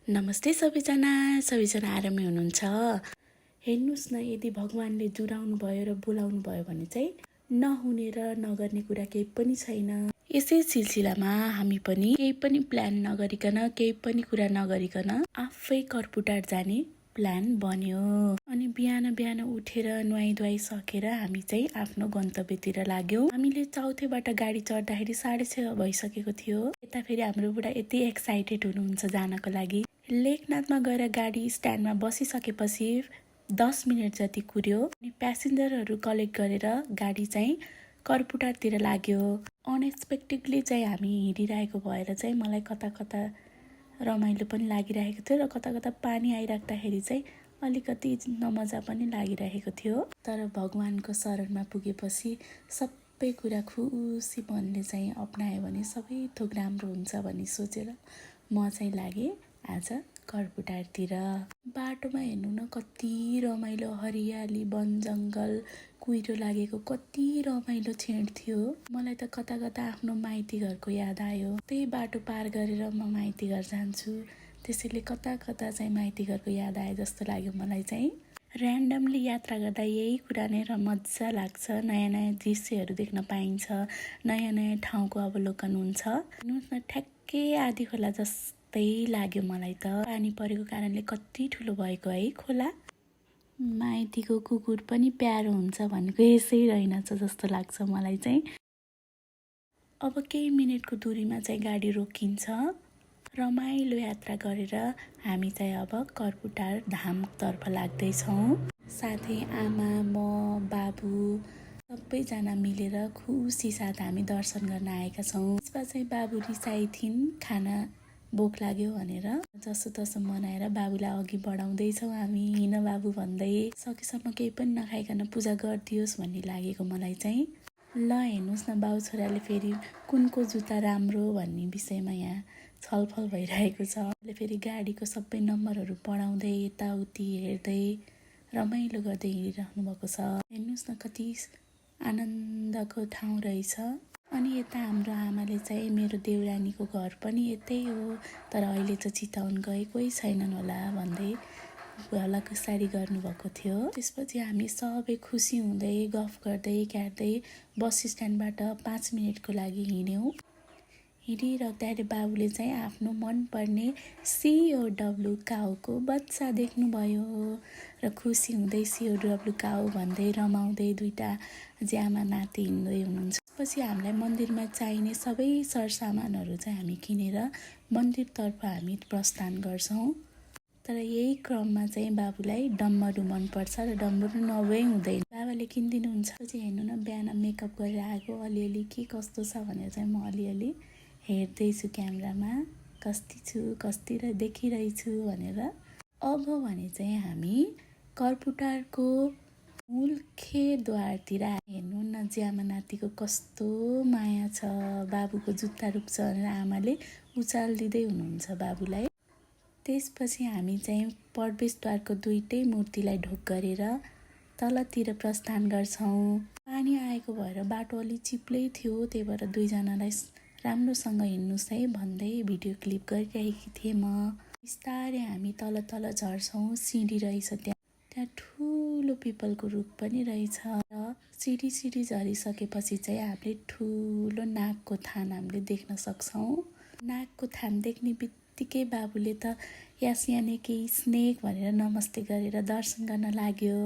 नमस्ते सबैजना आरामै हुनुहुन्छ। हेर्नुहोस् न, यदि भगवानले जुराउनु भयो र बोलाउनु भयो भने चाहिँ नहुने र नगर्ने कुरा केही पनि छैन। यसै सिलसिलामा हामी पनि केही पनि प्लान नगरिकन, केही पनि कुरा नगरिकन आफै कर्पुटार जाने प्लान बन्यो। अनि बिहान बिहान उठेर नुहाई धुवाई सकेर हामी चाहिँ आफ्नो गन्तव्यतिर लाग्यौं। हामीले चौथेबाट गाडी चढ्दाखेरि 6:30 भइसकेको थियो। यता फेरि हाम्रो बुढा यति एक्साइटेड हुनुहुन्छ जानको लागि। लेखनाथमा गएर गाडी स्ट्यान्डमा बसिसकेपछि 10 मिनट जति कुर्यो अनि प्यासेन्जरहरू कलेक्ट गरेर गाडी चाहिँ कर्पुटारतिर लाग्यो। अनएक्सपेक्टेडली चाहिँ हामी हिँडिरहेको भएर चाहिँ मलाई कता कता रमाइलो पनि लागिरहेको थियो र कता कता पानी आइराख्दाखेरि चाहिँ अलिकति नमजा पनि लागिरहेको थियो। तर भगवानको शरणमा पुगेपछि सबै कुरा खुसी मनले चाहिँ अपनायो भने सबै थोक राम्रो हुन्छ भन्ने सोचेर म चाहिँ लागेँ आज कर्पुटारतिर। बाटोमा हेर्नु न, कति रमाइलो हरियाली, वन जङ्गल, कुहिरो लागेको कति रमाइलो क्षण थियो। मलाई त कता कता आफ्नो माइती घरको याद आयो। त्यही बाटो पार गरेर म माइती घर जान्छु, त्यसैले कता कता चाहिँ माइती घरको याद आयो जस्तो लाग्यो मलाई चाहिँ। ऱ्यान्डमली यात्रा गर्दा यही कुरा नै मजा लाग्छ। नयाँ नयाँ दृश्यहरू देख्न पाइन्छ, नयाँ नयाँ ठाउँको अवलोकन हुन्छ। हेर्नुहोस् न, ठ्याक्कै आधी खोला जस्तै लाग्यो मलाई त। पानी परेको कारणले कति ठुलो भएको है खोला। माइतीको कुकुर पनि प्यारो हुन्छ भनेको यसै रहेनछ जस्तो लाग्छ मलाई चाहिँ। अब केही मिनटको दूरीमा चाहिँ गाडी रोकिन्छ। रमाइलो यात्रा गरेर हामी चाहिँ अब कर्पुटार धामतर्फ लाग्दैछौँ। साथै आमा, म, बाबु सबैजना मिलेर खुसी साथ हामी दर्शन गर्न आएका छौँ। त्यसमा चाहिँ बाबु रिसाइ थिइन् खाना भोक लाग्यो भनेर। जसो तसो मनाएर बाबुलाई अघि बढाउँदैछौँ हामी। हिँड बाबु भन्दै सकेसम्म केही पनि नखाइकन पूजा गरिदियोस् भन्ने लागेको मलाई चाहिँ। ल हेर्नुहोस् न, बाउ छोराले फेरि कुनको जुत्ता राम्रो भन्ने विषयमा यहाँ छलफल भइरहेको छ। फेरि गाडीको सबै नम्बरहरू पढाउँदै यताउति हेर्दै रमाइलो गर्दै हिँडिरहनु भएको छ। हेर्नुहोस् न, कति आनन्दको ठाउँ रहेछ। अनि यता हाम्रो आमाले चाहिँ मेरो देउरानीको घर पनि यतै हो, तर अहिले चाहिँ चितवन गए कोही छैनन् होला भन्दै भलाकुसारी गर्नुभएको थियो। त्यसपछि हामी सबै खुसी हुँदै गफ गर्दै क्याट्दै बस स्ट्यान्डबाट 5 मिनटको लागि हिँड्यौँ। हिँडिराख्दाखेरि बाबुले चाहिँ आफ्नो मनपर्ने COW काउको बच्चा देख्नुभयो र खुसी हुँदै COW काउ भन्दै रमाउँदै दुईटा ज्यामा नाति हिँड्दै हुनुहुन्छ। त्यसपछि हामीलाई मन्दिरमा चाहिने सबै सरसामानहरू चाहिँ हामी किनेर मन्दिरतर्फ हामी प्रस्थान गर्छौँ। तर यही क्रममा चाहिँ बाबुलाई डम्बरू मनपर्छ र डम्बरू नभए हुँदैन, बाबाले किनिदिनुहुन्छ। पछि हेर्नु न, बिहान मेकअप गरेर आएको, अलिअलि के कस्तो छ भनेर चाहिँ म अलिअलि हेर्दैछु क्यामेरामा, कस्ती छु कस्ती देखिरहेछु भनेर। अब भने चाहिँ हामी कर्पुटारको मुख्य द्वारतिर हेर्नु न, ज्यामा नातिको कस्तो माया छ। बाबुको जुत्ता रुप्छ भनेर आमाले उचालिदिँदै हुनुहुन्छ बाबुलाई। त्यसपछि हामी चाहिँ प्रवेशद्वारको दुईटै मूर्तिलाई ढोक गरेर तलतिर प्रस्थान गर्छौँ। पानी आएको भएर बाटो अलि चिप्लै थियो, त्यही भएर दुईजनालाई राम्रोसँग हिँड्नुहोस् है भन्दै भिडियो क्लिप गरिरहेकी थिएँ म। बिस्तारै हामी तल तल झर्छौँ। सिँढी रहेछ त्यहाँ ठुलो पिपलको रुख पनि रहेछ र सिँढी झरिसकेपछि चाहिँ हामीले ठुलो नागको थान हामीले देख्न सक्छौँ। नागको थान देख्ने बित्तिकै बाबुले त याने केही स्नेक भनेर नमस्ते गरेर दर्शन गर्न लाग्यो।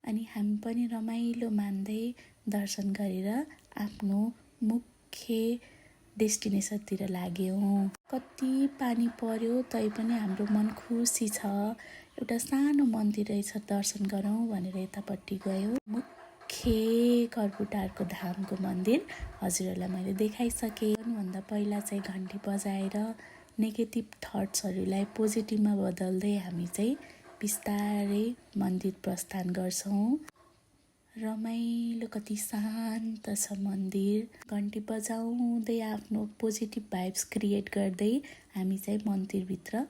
अनि हामी पनि रमाइलो मान्दै दर्शन गरेर आफ्नो मुख्य डेस्टिनेसनतिर लाग्यौँ। कति पानी पर्यो तैपनि हाम्रो मन खुसी छ। एउटा सानो मन्दिर रहेछ, दर्शन गरौँ भनेर यतापट्टि गयौँ। मुख्य कर्पुटारको धामको मन्दिर हजुरहरूलाई मैले देखाइसकेँ। भन्दा पहिला चाहिँ घन्टी बजाएर नेगेटिभ थट्सहरूलाई पोजिटिभमा बदल्दै हामी चाहिँ बिस्तारै मन्दिर प्रस्थान गर्छौँ। रमाइलो, कति शान्त छ मन्दिर। घन्टी बजाउँदै आफ्नो पोजिटिभ भाइब्स क्रिएट गर्दै हामी चाहिँ मन्दिरभित्र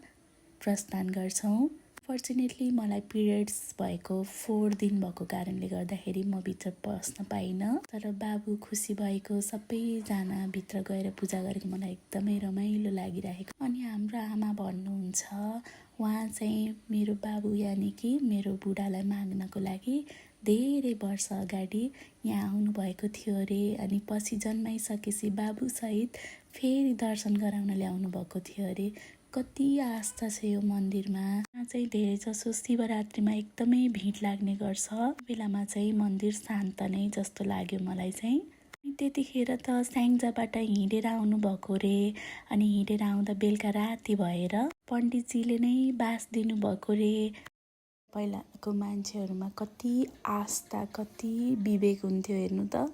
प्रस्थान गर्छौँ। अनफर्चुनेटली मलाई पिरियड्स भएको 4 दिन भएको कारणले गर्दाखेरि म भित्र पस्न पाइनँ। तर बाबु खुसी भएको, सबैजना भित्र गएर पूजा गरेको मलाई एकदमै रमाइलो लागिरहेको। अनि हाम्रो आमा भन्नुहुन्छ उहाँ चाहिँ मेरो बाबु यानि कि मेरो बुढालाई माग्नको लागि धेरै वर्ष अगाडि यहाँ आउनुभएको थियो अरे। अनि पछि जन्माइसकेपछि बाबुसहित फेरि दर्शन गराउन ल्याउनु भएको थियो अरे। कति आस्था छ यो मन्दिरमा। यहाँ चाहिँ धेरै जसो शिवरात्रिमा एकदमै भिड लाग्ने गर्छ। बेलामा चाहिँ मन्दिर शान्त नै जस्तो लाग्यो मलाई चाहिँ। त्यतिखेर त स्याङ्जाबाट हिँडेर आउनु भएको रे। अनि हिँडेर आउँदा बेलुका राति भएर पण्डितजीले नै बास दिनुभएको रे। पहिलाको मान्छेहरूमा कति आस्था, कति विवेक हुन्थ्यो हेर्नु त।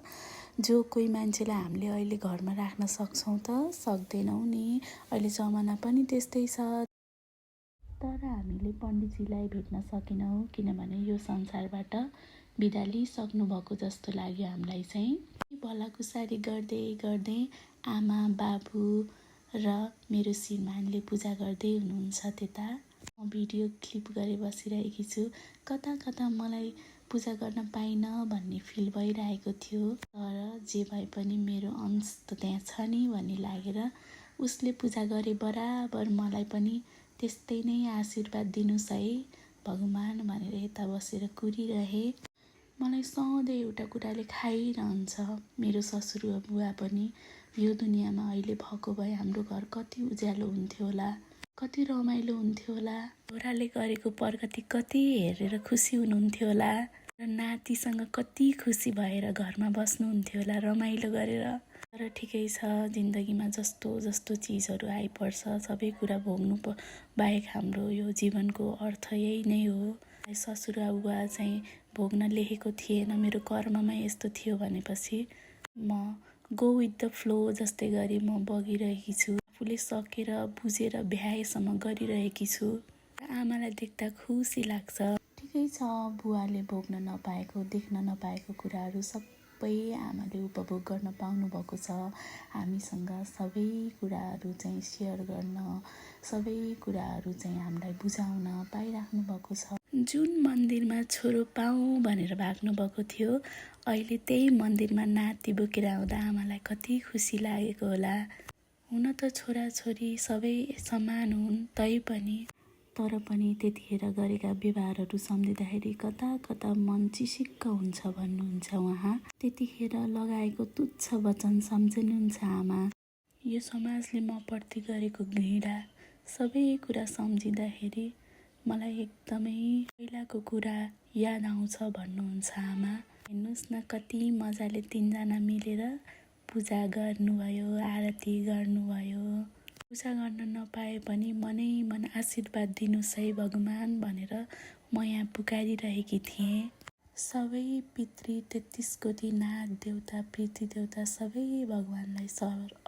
जो कोही मान्छेलाई हामीले अहिले घरमा राख्न सक्छौँ त सक्दैनौँ नि। अहिले जमाना पनि त्यस्तै छ। तर हामीले पण्डितजीलाई भेट्न सकेनौँ किनभने यो संसारबाट बिदा लिइसक्नु भएको जस्तो लाग्यो हामीलाई चाहिँ। भलाकुसारी गर्दै गर्दै आमा, बाबु र मेरो श्रीमानले पूजा गर्दै हुनुहुन्छ त्यता। म भिडियो क्लिप गरेर बसिरहेकी छु। कता कता मलाई पूजा गर्न पाइनँ भन्ने फिल भइरहेको थियो। तर जे भए पनि मेरो अंश त त्यहाँ छ नि भन्ने लागेर उसले पूजा गरे बराबर मलाई पनि त्यस्तै नै आशीर्वाद दिनुहोस् है भगवान भनेर यता बसेर कुरिरहे। मलाई सधैँ एउटा कुराले खाइरहन्छ। मेरो ससुरबुवा पनि यो दुनियाँमा अहिले भएको भए हाम्रो घर कति उज्यालो हुन्थ्यो होला, कति रमाइलो हुन्थ्यो होला। छोराले गरेको प्रगति कति हेरेर खुसी हुनुहुन्थ्यो होला र नातिसँग कति खुसी भएर घरमा बस्नुहुन्थ्यो होला रमाइलो गरेर। तर ठिकै छ, जिन्दगीमा जस्तो जस्तो चिजहरू आइपर्छ सबै कुरा भोग्नु बाहेक हाम्रो यो जीवनको अर्थ यही नै हो। ससुराबुवा चाहिँ भोग्न लेखेको थिएन, मेरो कर्ममा यस्तो थियो भनेपछि म गो विथ द फ्लो जस्तै गरी म बगिरहेकी छु। आफूले सकेर बुझेर भ्याएसम्म गरिरहेकी छु। आमालाई देख्दा खुसी लाग्छ। ठिकै छ, बुवाले भोग्न नपाएको, देख्न नपाएको कुराहरू सबै आमाले उपभोग गर्न पाउनु भएको छ। हामीसँग सबै कुराहरू चाहिँ सेयर गर्न, सबै कुराहरू चाहिँ हामीलाई बुझाउन पाइराख्नु भएको छ। जुन मन्दिरमा छोरो पाऊँ भनेर भाग्नु भएको थियो, अहिले त्यही मन्दिरमा नाति बोकेर आउँदा आमालाई कति खुसी लागेको होला। हुन त छोराछोरी सबै समान हुन्, तर पनि त्यतिखेर गरेका व्यवहारहरू सम्झिँदाखेरि कता कता मन चिसिक्क हुन्छ भन्नुहुन्छ उहाँ। त्यतिखेर लगाएको तुच्छ वचन सम्झिनुहुन्छ आमा। यो समाजले म प्रति गरेको घृणा सबै कुरा सम्झिँदाखेरि मलाई एकदमै पहिलाको कुरा याद आउँछ भन्नुहुन्छ आमा। हेर्नुहोस् न कति मजाले 3 जना मिलेर पूजा गर्नुभयो, आरती गर्नुभयो। पूजा गर्न नपाए पनि मनै मन आशीर्वाद दिनुहोस् है भगवान भनेर म यहाँ पुकारिरहेकी थिएँ। सबै पितृ 33 कोटी नाग देवता, पृथ्वी देवता सबै भगवानलाई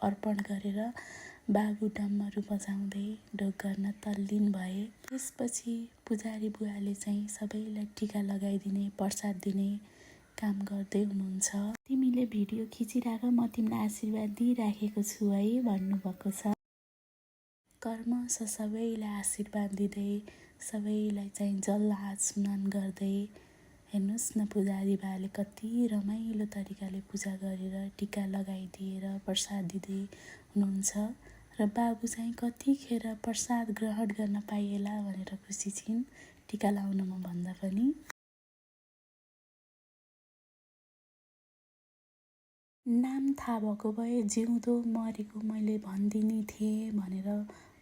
अर्पण गरेर बाबु डम्मरू बजाउँदै ढोग गर्न तल्लीन भए। त्यसपछि पुजारी बुवाले चाहिँ सबैलाई टीका लगाइदिने, प्रसाद दिने काम गर्दै हुनुहुन्छ। तिमीले भिडियो खिचिराख, म तिमीलाई आशीर्वाद दिइराखेको छु है भन्नुभएको छ। कर्मश सबैलाई आशीर्वाद दिँदै, सबैलाई चाहिँ जल आचमन गर्दै। हेर्नुहोस् न पुजारी बाले कति रमाइलो तरिकाले पूजा गरेर टीका लगाइदिएर प्रसाद दिँदै हुनुहुन्छ। र बाबु चाहिँ कतिखेर प्रसाद ग्रहण गर्न पाइएला भनेर खुसी छिन् टीका लाउनमा भन्दा पनि। नाम थाहा भएको भए जिउँदो मरेको मैले भनिदिने थिएँ भनेर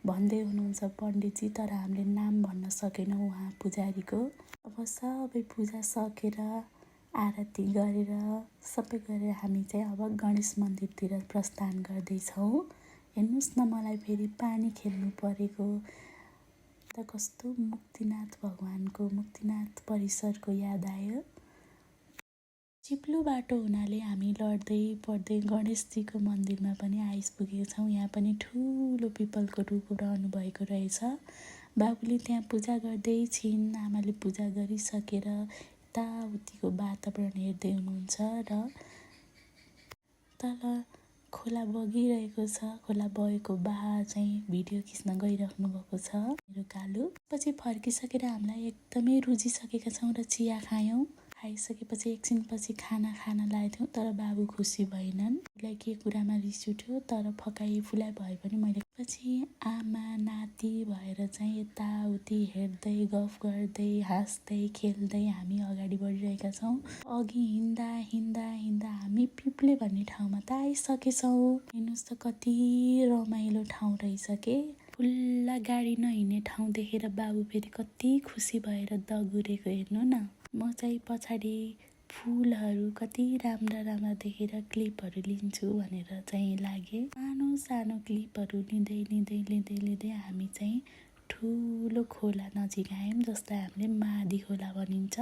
भन्दै हुनुहुन्छ पण्डितजी। तर हामीले नाम भन्न सकेनौँ उहाँ पुजारीको। अब सबै पूजा सकेर आरती गरेर सबै गरेर हामी चाहिँ अब गणेश मन्दिरतिर प्रस्थान गर्दैछौँ। हेर्नुहोस् न मलाई फेरि पानी खेल्नु परेको त कस्तो मुक्तिनाथ भगवानको, मुक्तिनाथ परिसरको याद आयो। चिप्लो बाटो हुनाले हामी लड्दै पढ्दै गणेशजीको मन्दिरमा पनि आइपुगेका छौँ। यहाँ पनि ठुलो पिपलको रुख रहनु भएको रहेछ। बाबुले त्यहाँ पूजा गर्दै छिन्। आमाले पूजा गरिसकेर यताउतिको वातावरण हेर्दै हुनुहुन्छ र तल खोला बगिरहेको छ। खोला बगेको बहार चाहिँ भिडियो खिच्न गइराख्नु भएको छ मेरो कालु। पछि फर्किसकेर हामीलाई एकदमै रुजिसकेका छौँ र चिया खायौँ। खाइसकेपछि एकछिनपछि खाना खान लागेको थियौँ, तर बाबु खुसी भएनन्। उसलाई के कुरामा रिस उठ्यो, तर फकाइ फुलाइ भए पनि मैले पछि आमा नाति भएर चाहिँ यताउति हेर्दै गफ गर्दै हाँस्दै खेल्दै हामी अगाडि बढिरहेका छौँ। अघि हिँड्दा हिँड्दा हिँड्दा हामी पिप्ले भन्ने ठाउँमा त आइसकेछौँ। हेर्नुहोस् त कति रमाइलो ठाउँ रहेछ के। खुल्ला गाडी नहिँड्ने ठाउँ देखेर बाबु फेरि कति खुसी भएर दगुरेको हेर्नु न। म चाहिँ पछाडि फुलहरू कति राम्रा राम्रा देखेर क्लिपहरू लिन्छु भनेर चाहिँ लागेँ। सानो सानो क्लिपहरू लिँदै लिँदै लिँदै लिँदै हामी चाहिँ ठुलो खोला नजिक आयौँ, जसलाई हामीले मादी खोला भनिन्छ।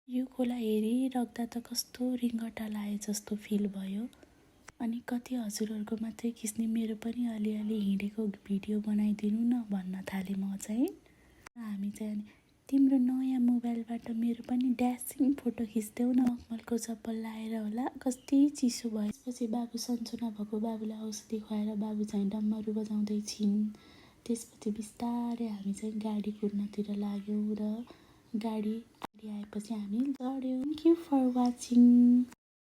यो खोला हेरिराख्दा त कस्तो रिङ्गटा लागे जस्तो फिल भयो। अनि कति हजुरहरूको मात्रै खिच्ने, मेरो पनि अलिअलि हिँडेको भिडियो बनाइदिनु न भन्न थालेँ म चाहिँ। हामी चाहिँ तिम्रो नयाँ मोबाइलबाट मेरो पनि ड्यासिङ फोटो खिच्देऊ न, मखमलको चप्पल लाएर होला, कति चिसो भयो। त्यसपछि बाबु सन्चो नभएको बाबुलाई औषधि खुवाएर बाबु चाहिँ डम्मरू बजाउँदै छिन्। त्यसपछि बिस्तारै हामी चाहिँ गाडी कुर्नतिर लाग्यौँ र गाडी आएपछि हामी चढ्यौँ। Thank you for watching.